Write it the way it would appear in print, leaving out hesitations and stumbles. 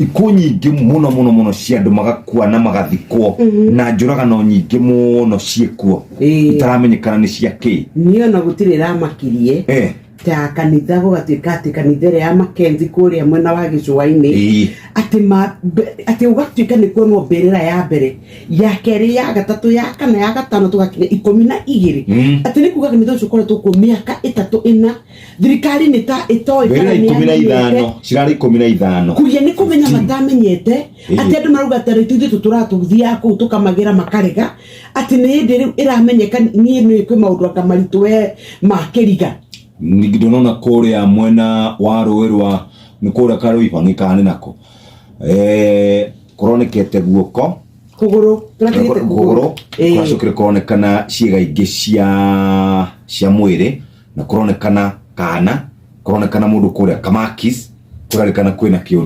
Ikuũ nyingĩ mũno mũno mũno cia andũ magakua na magathikwo na njũragano nyingĩ mũno ciĩkuo itaramenyekana nĩ cia kĩ. Niĩ ona gũtirĩ ramakirie ta kanitha gũgatuĩka atĩ kanitha ĩrĩa ya Mackenzie kũrĩa mwena wa gĩcũa-inĩ, atĩ atĩ ũgatuĩka nĩ kuonwo mbĩrĩra ya mbere, ya kerĩ, ya gatatũ, ya kana, ya gatano, tũgakinya 12. Atĩ nĩ kuga kanitha ũcio ũkoretwo kuo mĩaka 3, 4, thirikari nĩ ta ĩtoĩ mbĩrĩra kana nĩ 15 yamenyete. Cirarĩ 15. Kuria nĩ kũmenya 15. Matamenyete atĩ andũ marauga atĩ rĩu ithuĩ tũtũratũthiaga kũu tũkamagĩra makarega, atĩ nĩ hĩndĩ rĩu ĩramenyeka. Niĩ nĩ kwĩ maũndũ anga maritũ we makĩriga. Ningĩ ndonona kũrĩa mwena wa rũĩ rwa nĩ kũrĩa karũibang'i kana nĩ nako kũronekete guoko. Kũgũrũ tũratigĩte. Kũgũrũ kũracokire kũronekana ciĩga ingĩ cia mwĩrĩ na kũronekana kana kũronekana mũndũ kũrĩa Kamakis kũrarĩkana kwĩna kĩũndũ.